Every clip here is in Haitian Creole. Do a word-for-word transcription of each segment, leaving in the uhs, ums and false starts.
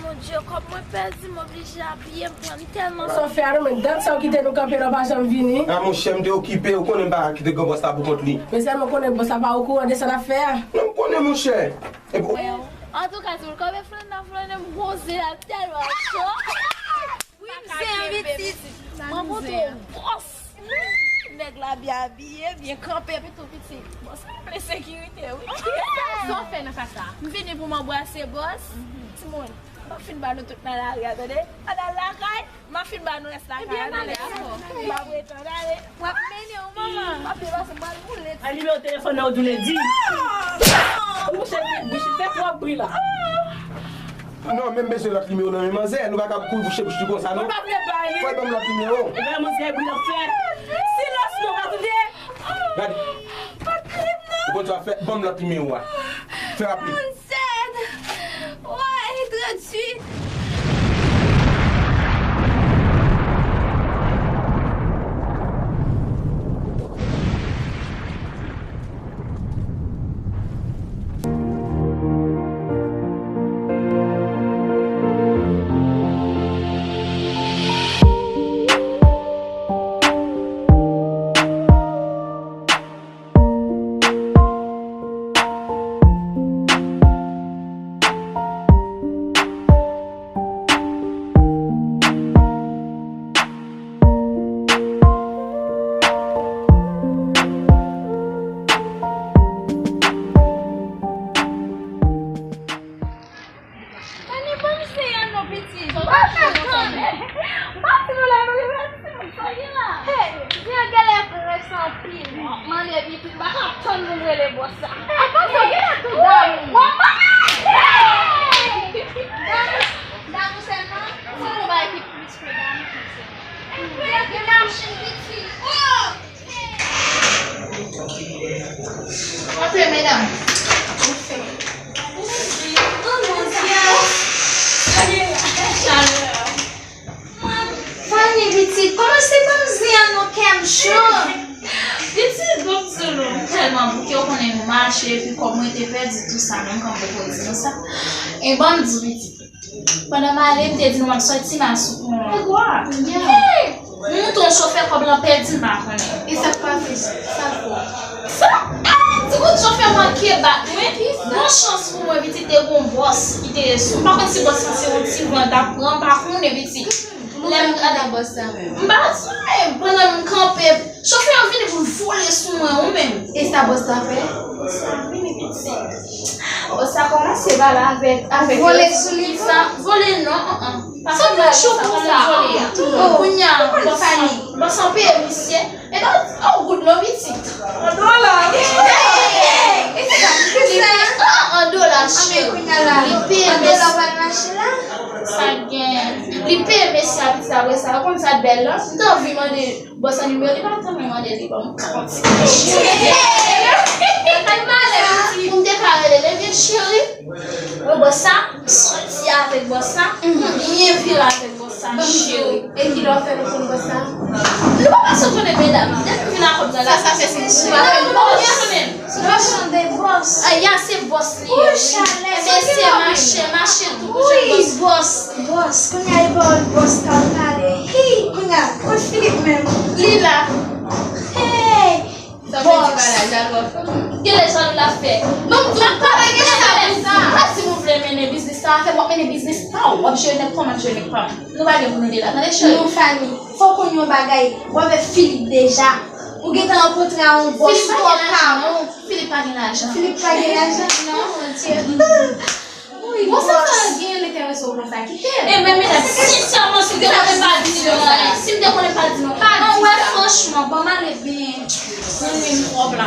Mon Dieu, kòb mwen pèdi, m oblije abiye, m pran, m tèlman... Sa w fè a non, men dat sa w kite nou kanpe la, w pa janm vini. A monchè, m te okipe, ou konnen m pa ka kite gran bòs la pou kont li. Men sèlman konnen bòs la pa okouran de sa n ap fè a. Non, m konnen monchè. Epi... Antouka, si w kanpe flannen nan flannen, m poze la tèlman cho. Wi, m zen an pitit. Mwen montre w bòs. Nèg la byen abiye, byen kanpe, epi tou pitit. Bòs la vle sekirite, wi. Sa w fè nan ka sa? M vini pou m anbrase bòs. Timoun, m ap fin ba nou tout nan lari a, tande. Ann al lakay, m ap fin ba nou rès lakay a, tande. M ap rete, tande. W ap mennen w, manman. M ap depase, m pral boule. A nimewo telefòn nan ou di w le di. Ou se bouch, fè twòp bri la. Non, men m bezwen lòt nimewo nan men manzè. Nou pa ka kouri bouche bouch li konsa, non. Mwen pa vle bay, men. Fò l ban m lòt nimewo. Ebyen, manzè, bri l ap fè. Silans, non, pa tande. Gade. Ou konn sa w ap fè, ban m lòt nimewo a. Fè rapid. Manzè. Woy, tranntuit. Fanny, ban m zen an non, pitit. M pa ka tann. M pa di nou la, nou reparti, m pa gen la. Hey, zen an genlè près anpil. Mande pitit, m pa ka tann pou m rele bòs la. Hey, konsa, genlè tou damou. Manman! Hey! Damou, damou sèlman? Fò nou bay ki plis ke damou konsa. Hey, gen machin pitit. Oh! Antre, medam. Oh, mon Dieu. Fanny, pitit, kòmanse ban m zen an non, kè m cho. Pitit, ban m di w non, m tèlman bouke, ou konnen nou mache, epi kòb mwen te pèdi, tou sa, non, m kanpe pou di nou sa. E ban m di w, pitit. Pandan m ale, m te di nou m ap sòti, m a sou pon an. Egwa! Yeah! M montre yon chofè kòb lan pèdi, m pa konnen. E sa k pase? Sa fò. Sa? Ah, ti bout chofè manke bat mwen. Bon chans pou mwen, pitit, te gon bòs ki te sou. M pa konn si bòs lan se yon ti van t ap pran, m pa konnen, pitit. Lè m gade bòs sa menm. M pa konnen, pandan m kanpe, chofè an vini pou l vole sou mwen, ou menm. E sa bòs la fè? Bòs la vini, pitit. Bòs la kòmanse pale avèk, avèk... Vole sou li tou? Sa, vole non, an, an. Sa fè cho konsa, an, vole. Oh, kounye a, bòs la, bòs la peye misye. E pa yon goud non, pitit. An dola. Hey! E se sa ki fè sa? An, an dola, cheri. Li peye mesye. An dola pral mache la? Sa gen. Li peye mesye a, pitit, apre sa, ou konn sa t bèl lan? M t anvi mande bòs lan nimewo, li pa t anvi mande, li ban m kòb. Pou m te ka rele l, ebyen cheri, wè bòs sa, m sòti avèk bòs sa, m byen vire avèk bòs sa, cheri. E kilè w fè nou konn bòs sa? Nou pa pase konnen, medam. Depi m vin a kòb nan la, sa, sa fè se nou pa fè nou pa konnen. Machann de bòs. Aya, se bòs li ye, wi. Mesye, mache, mache tou pou jwenn bòs. Bòs, bòs. Kounye a e pawòl bòs k ap pale. Hi, kounye a, kot Filip menm? Li la. Hey! Sa vle di bagay jalou ap fè. Genlè jalou l ap fè. Non, m di w, pa gen jalou sa. Pa di nou vle mennen biznis sa, fè m ap mennen biznis pa w. W ap jere nèg pa w, m ap jere nèg pa m. Nou pa gen pou nou de la, tande cheri? Non, Fanny, fò w konn yon bagay, w avèk Filip deja. Ou gentan rankontre a yon bòs twò pa bon. Filip pa gen lajan. Filip pa gen lajan? Non, mon Dieu. Bon, sa fè l gen enterese w konsa, kite l. E men, medam, sensèman, si m te konnen pa di nou anyen, si m te konnen pa di nou, pa di sa. Franchman, ban m ale byen. Mwen menm twòp la.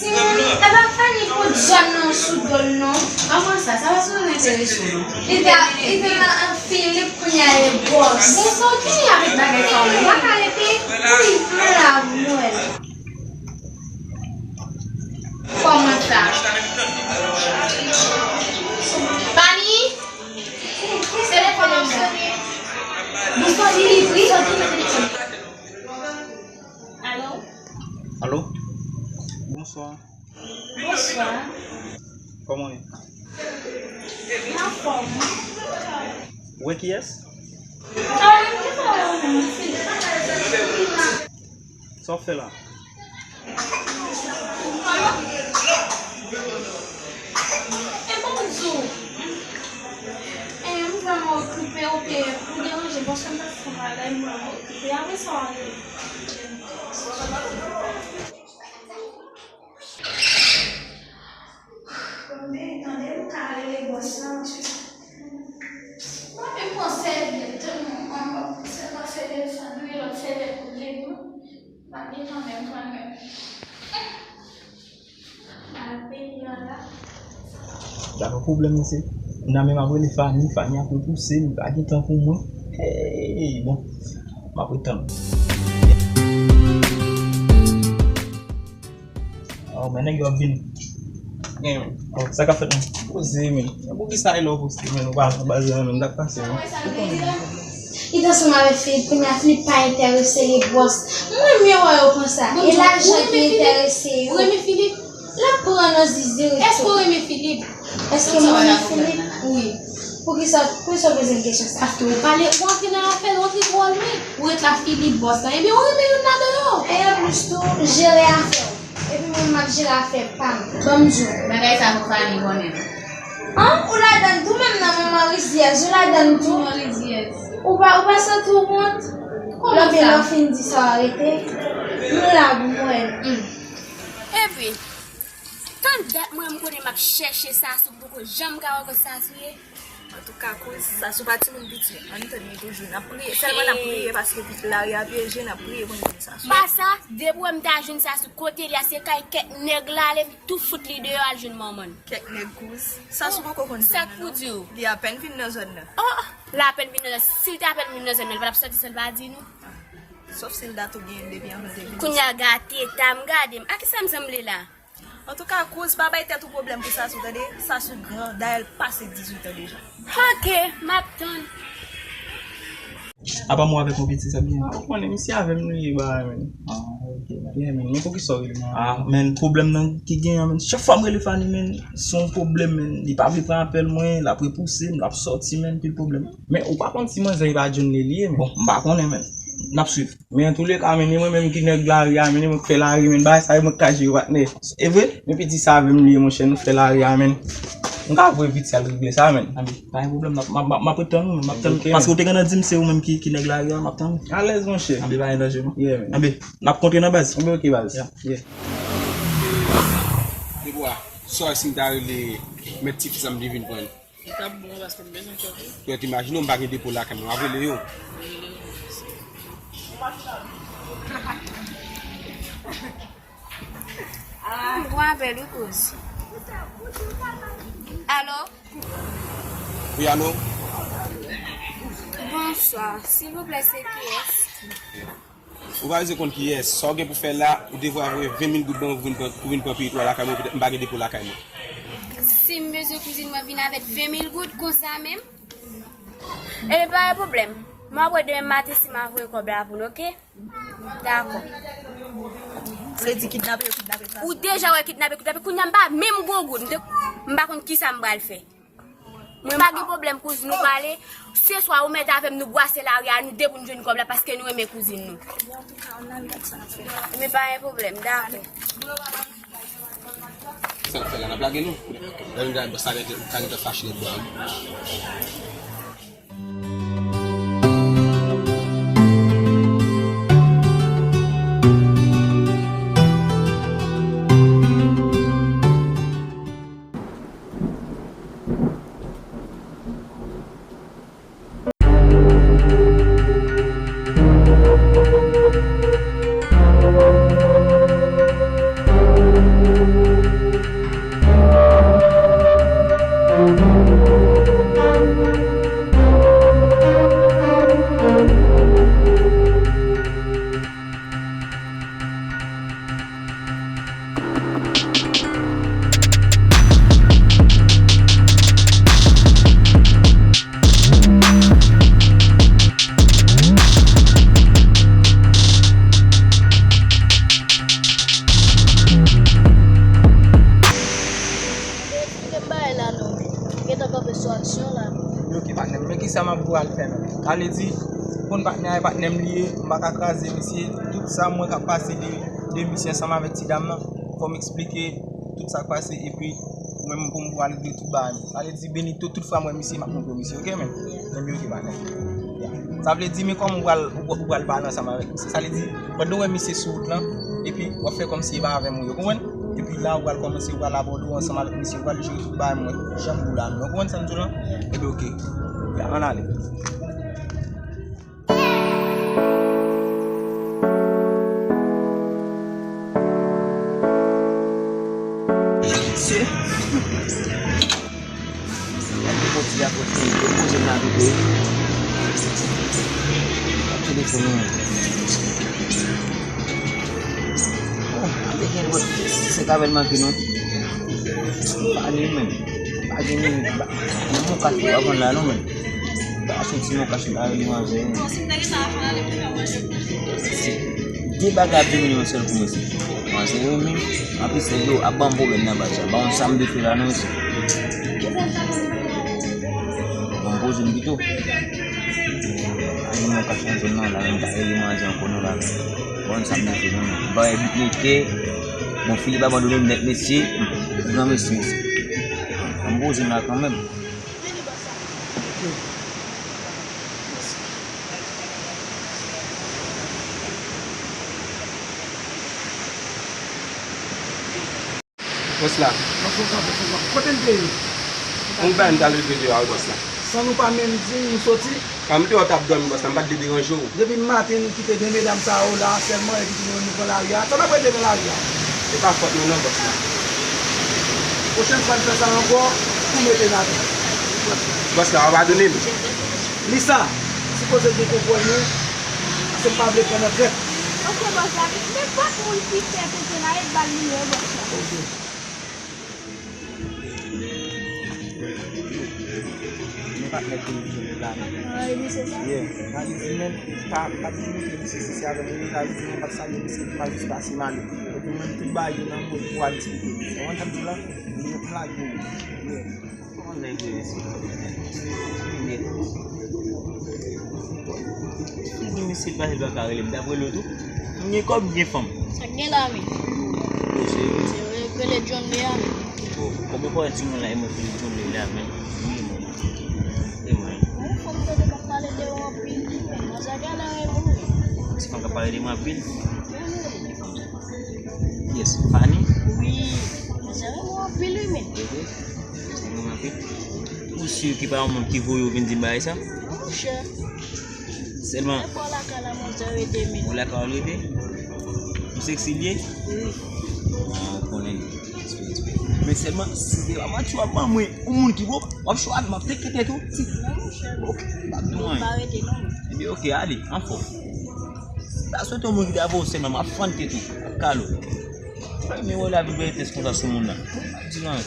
Timoun, e pa Fanny pot zòn nan sou do l non. Kòman sa? Sa pa sipoze enterese w non. Li te, li te nan Filip kounye a e bòs. Bon, sa w genyen avèk bagay sa w menm? Ou pa ka rete? Wi, ann la, m wè l. Kòman sa? Fanny? Telefòn nan sonnen. Bonswa, Lili, wi. Alo? Alo? Bonswa. Bonswa. Kòman w ye? M anfòm. Ou wè kiyès? Sa w ap fè la? E bon, m di w, e, m vrèman okipe, oke, ou deranje, paske m pa fè bagay, m vrèman okipe. Apre sa, w a rele. Tande, tande, m ka rele bòs la, tchè. Mwen menm pran sèvyèt, tèlman mwen pa fè telefòn, wi, lòt sèvyèt pou vle, non. M pa gen tan menm pran menm. Mal peyi an la. Gade yon pwoblèm, mesye. Nan menm ap rele Fanny, Fanny ap repouse m, li pa gen tan pou mwen. Hey, bon, m ap ret tann. Oh, men nèg yo ap vini. Gen, men. Oh, sa k ap fèt, men? Poze, men. Poukisa e lè w poze, men? Ou pa anba zè, men. Sa k pase, men? Li t ansanm avèk Philippe, kounye a Philippe pa enterese li, bòs. Mwen, m wè yo konsa. E lajan ki enterese yo. Ou renmen Philippe? L ap pran nan zizi ret tou. Èske w renmen Philippe? Èske m renmen Philippe? Wi. Poukisa, poukisa w poze m kesyon sa? Paske ou pale, ou antre nan afè l, ou antre twò lwen. Ou ret la Philippe bòs la. Ebyen, ou renmen youn ladan yo. E anplis tou, jere afè w. Epi mwen, m ap jere afè pa m. Ban m di w. Bagay sa fò Fanny konnen. An? Ou ladann tou menm nan manman rizyèz, ou ladann tou. Manman rizyèz. Ou pa, ou pa santi w wont? Kòman sa? Lè w fin di sa, w arete. Nou la pou mwen. Epi, tann dat mwen, m konnen m ap chèche Sasou, m poko janm ka wè kote Sasou ye. Antouka, kouz, Sasou pa timoun piti. Ann tann li toujou. N ap priye. Sèlman n ap priye paske lari a pyeje, n ap priye pou n jwenn Sasou. Pa sa, depi w wè m ta jwenn Sasou kote li a, se kay kèk nèg l ale, m tou fout li deyò al jwenn manman l. Kèk nèg, kouz. Sasou poko konn zòn nan, non. Sa k pou di w? Li apèn vin nan zòn nan. Oh, l apèn vin nan zòn. Si l te apèn vin nan zòn nan, li pa t ap sòti san l pa di nou. Sòf si l dat ou genyen depi anvan l te vini. Kounye a gate, ta m gade m. A kisa m sanble la? Antouka, kouz, pa bay tèt ou pwoblèm pou Sasou, tande? Sasou gran, dayè l pase dizuit an deja. Ok, m ap tann. Apa mwen avèk yon piti sa byen? Ah, ou konnen, misye avè m li ye, bagay, men. Ah, ok, men. Yeah, men. Men poukisa w rele mwen? Ah, men, pwoblèm nan ki genyen, men. Chak fwa m rele Fanny, men, se yon pwoblèm, men. Li pa vle pran apèl mwen, l ap repouse m, l ap sòti, men, pil pwoblèm. Men, ou pa konn si manzè e pa John li ye, men. Bon, m pa konnen, men. N ap swiv. Men antouleka, men, e mwen menm ki nèg lari a, men, e mwen k fè lari, men, bagay sa, e mwen k ka jere, patnè. E vre? Men piti sa avè m li ye, monchè, nou fè lari a, men. M ka voye piti al regle sa, men. Anben, pa gen pwoblèm, m ap, m ap, m ap ret tann ou, men, m ap tann. Ok, paske ou te gentan di m se ou menm ki, ki nèg lari a, m ap tann ou. Alèz, monchè. Anben, pa gen danje, non. Yeah, men. Anben, n ap kontre nan baz. Anben, ok, baz. Yeah. Yeah. Debwa, sòsi m ta rele mèt tifi sa m te vin pran. Li t ap bon, paske m bezwen kòb wi. Kè w t imajine w, m pa gen depo lakay mwen, m ap rele yo. M gon apèl wi, kouz. Alo? Wi, alo? Bonswa. Silvouplè, se kiyès? Ou pa bezwen konn kiyès. Sa w gen pou fè la, ou devwa voye ven mil goud ban mwen pou vin pran, pou vin pran peyitwa lakay mwen, petèt m pa gen depo lakay mwen. Si m bezwen kouzin mwen vin avèk ven mil goud konsa menm? Ebyen, pa gen pwoblèm. M ap wè demen maten si m a voye kòb la pou nou, oke? Dakò. Vle di kidnape yo kidnape sa. Ou deja wè kidnape, kidnape. Kounye a m pa menm gon goud. M te, m pa konn kisa m pral fè. Mwen pa gen pwoblèm, kouzin, nou pale. Se swa ou mèt avè m, nou bwase lari a, nou de pou n jwenn kòb la, paske nou renmen kouzin nou. Men pa gen pwoblèm, dakò. Sa n ap fè la, n ap lage nou? Lè nou gade sa, sa gentan fache lòt bò a wi. Ok, patnè m, men kisa m ap pral fè menm? Sa vle di, ou konn patnè a, e patnè m li ye, m pa ka kraze misye. Tout sa m wè k ap pase de, de misye ansanm avèk ti dam nan, fò m eksplike tout sa k pase, epi ou menm pou m pral regle tout bagay. Sa vle di, Benito, tout fwa m wè misye, m ap montre misye, ok, men? Ebyen, ok, patnè. Ya. Sa vle di, men kòman ou pral, ou, ou pral pale ansanm avèk misye? Sa vle di, pandan w wè misye sou wout lan, epi w ap fè kòmsi e pa avè m ou ye, ou konprann? Epi la, ou pral kòmanse, ou pral abòde w ansanm avèk misye, ou pral jere tout bagay mwen, jan m di w la, men ou konprann sa m di w lan? Ebyen, ok. Ya, ann ale. Mesye. Gade pòt la, pòt la, yo poze m la tou tou. Ap telefòn mwen. Oh, ale gen lòt, se ka bèl manke non. Pa gen menm. Pa gen menm. Ba, nan mon kafou, pa konn la non menm. Ba, se ti mon kafou la, li manze. Se de bagay ap vini yon sèl kou mesye. Manze yo menm. Anplis, nèg yo ap ban m pwoblèm nan baz la. Ba, yon sa m bezwen la non mesye. Ban m poze m pito. Ayi, mwen ka chanje non, la menm ta rele manje ankò non la menm. Bon, sa m bezwen non. Ba, e bit mete. Bon, Philippe abandone m nèt mesye. Gran mesye, mesye. An poze m la kanmenm. Bòs la. Anfòm, anfòm, anfòm. Kote n te ye? Yon bagay m t al regle deyò a wi, bòs la. San nou pa menm di m, nou soti. Kan m deyò t ap dòmi, bòs la, m pa t vle deranje w. Depi maten, nou kite de medam sa yo la, sèlman, epi nou, nou pran lari a. Sa n ap rete nan lari a? Se pa fòt nou non, bòs la. Pwochèn fwa n fè sa ankò, pou mete n atè. Bòs la, w ap padone m. Lisa, sipoze gen kontwòl nou, paske m pa vle pran nan trèt. Ok, bòs la, men nenpòt moun ki fè tenten la, e bal li ye, bòs la. Ok. Men patnè kou nou jwenn la menm. Ah, e misye sa? Yeah. Malice li menm, pa, pa t vin montre misye si se avè m li ye, Malice li menm pa t salye misye, li pa jis pase m ale. Epi mwen menm tout bagay yo nan mwen pou al eksplike. Ou konprann sa m di w la? Li menm lage m. Yeah. Kòman nèg yo ye sou li nèt? Li di misye pase l pa ka rele m, t ap rele w tou. M gen kòb, m gen fanm. Sa k gen la menm? Yo serye? Se vre, yo rele John Lee a menm. Bon, konbyen fwa timoun la, e mwen ki John Lee la menm? Wi, mwen. E mwen. Bon, fanm tande k ap pale de ou anpil, wi, men manzè genlè renmen w, wi. Se fanm k ap pale de mwen anpil? Wi, wi. Kiyès? Fanny? Wi. Manzè renmen w anpil, wi, men. Ou si ki pa yon moun ki voye w vin di m bagay sa? Monchè. Sèlman. Ou lakay la, monchè, rete, men. Ou lakay ou rete? Ou seksi l ye? Wi. Ah, ou konnen. Respè, respè. Men sèlman, si se pa manti w ap ban mwen, yon moun ki bon, w ap cho avè m, m ap teke tèt ou. Si. Non, monchè. Ok, m ap di w anyen. Pa rete, non. Ebyen, ok, ale, anfòm. M ta swete yon moun ki ta voye w sèlman, m ap fann tèt ou, m ap kale w. Mwen pa renmen wè lavi verite konsa sou moun nan. Di nan.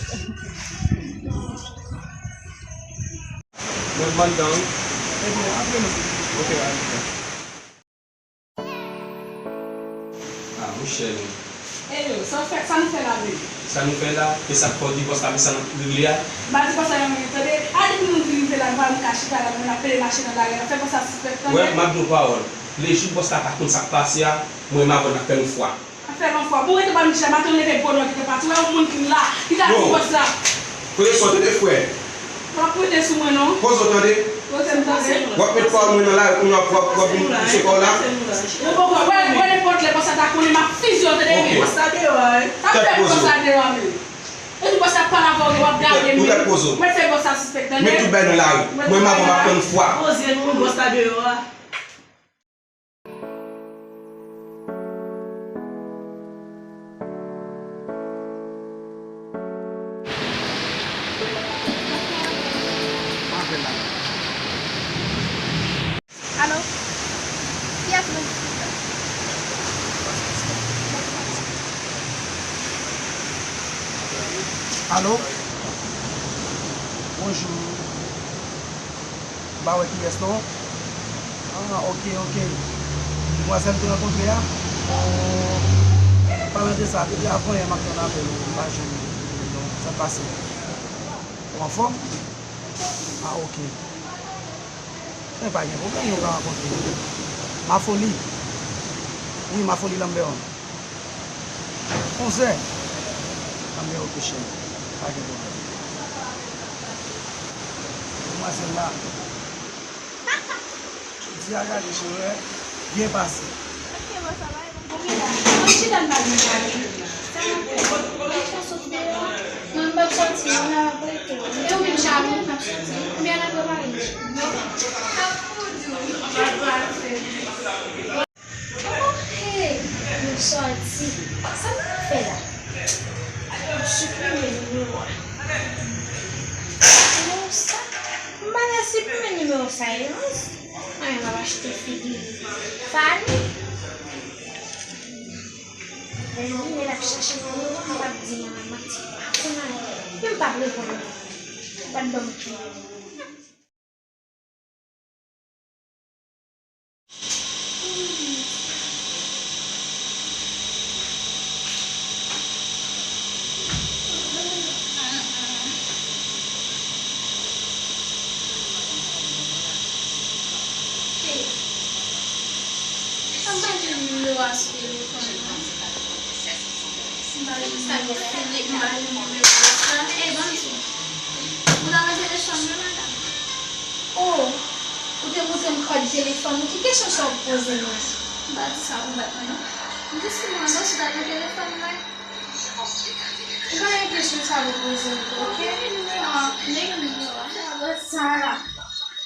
Mwen, mwen anndan wi. Ebyen, antre non. Ok, antre. Ah, monchè, men. Eyo, sa w fè, sa nou fè la menm? Sa nou fè la? E sa k fè w di bòs la, men sa n ap regle a? M pa di bòs la yon minit, tande. A, depi nou vin rive la, nou pa menm ka chita la, nou menm n ap pede mache nan lari a, n ap fè bòs la sispèk, tande. Wè, m ap di w pawòl. Lejou bòs la pa konn sa k pase a, mwen m avè w n ap fè nou fwa. Afè lanfwa. Bon, rete pa Michel, maten w leve bonè, ou te pati. Ou wè yon moun ki la, ki ta di bòs la. Kote sa w tande, frè? W ap rete sou mwen, non. Poze w tande. Poze m tande. W ap met pa w mwen nan la, kounye a w ap, w ap, w ap vin pouse kò w la. Ou poko wè, wè nenpòt lè bòs la ta konnen m ap fizye w, tande byen. Bòs la deyò a, wi. Sa fè bòs la deyò a, men. E di bòs la pale avè w, w ap gade, men. Ou tèt poze w. Mwen fè bòs la sispèk, tande. Met tout bagay nan lari. Mwen m avè w m ap tann fwa. Poze nou, bòs la deyò a. Alo? Kiyès mwen? Alo? Bonjou. M pa wè kiyès non. Ah, ok, ok. Demwazèl m te rankontre a? Oh, palan de sa, depi avanyè m ap tann apèl ou, m pa jwenn li non. Sa k pase? Ou anfòm? Ah, ok. Men pa gen pwoblèm, nou ka rankontre. Mafoli. Wi, Mafoli Lambert. Onzè. Lambert, ok, cheri. Pa gen pwoblèm. Demwazèl la. Jodi a gade, cheri, byen pase. Ok, bon, sa va. Bon, men la, mwen chita m pa vin pale. Sa m ap fè? Mwen fè sot deyò. Mwen m p ap sòti non, la m ap rete. E ou menm, Charline, m ap sòti. Konbyen n ap prepare? Non. Ap pou di w. Bye bye, sè. Oh, hey, nou sòti. Sa m ap fè la? M ap siprime nimewo a. Nimewo sa? M pa ka siprime nimewo sa, Erans. Mwen, m ap achte figi Fani. Lè l vini, l ap chache nimewo a, m ap di manman m, m ap di, "Pa konn anyen." Men m p ap reponn li. M p ap ban m kle. Hey, sa m pa jwenn nimewo a sou telefòn nan. M pa jwenn nimewo a. Hey, ban m di w. Ou nan nan telefòn mwen, madanm? Oh, ou te montre m kòd telefòn ou. Ki kesyon sa w ap poze m la? M pa di sa pou bat mwen, non. M jis mande w si w t al nan telefòn mwen. Ou pa gen kesyon sa pou poze m tou, ok? Mwen gen nimewo a. Mwen gen nimewo a. Sa la.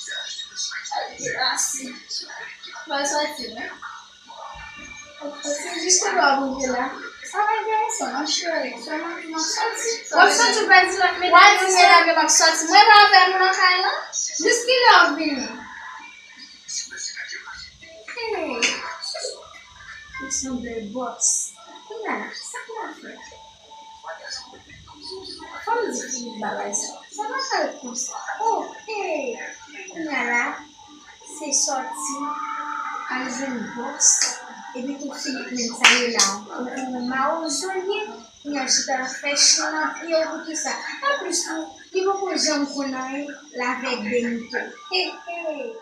Sa l te pase. Mwen sòti, wi. Se jis lè w ap rive la. Sa va gen ansanm, ma chérie. Sèlman m ap sòti. W ap sòti, w pral di lòt medam yo sa? W ap di medam yo m ap sòti. Mwen pa avè nou nan kay lan? Jis kilè w ap vini? Hey! Ou se yon bèl bòs. Kounye a la, sa k pral fèt? Fò m di Filip bagay sa. Sa pa ka ret konsa. Oh, hey! Kounye a la, se sòti, al jwenn bòs. Epi tou Filip menm sa ye la. Ou, ou mawozo l ye. Kounye a l chita l ap fè chen nan pye w poukisa? Anplis tou, li poko janm konn anyen, l avèg Benito. Hey, hey!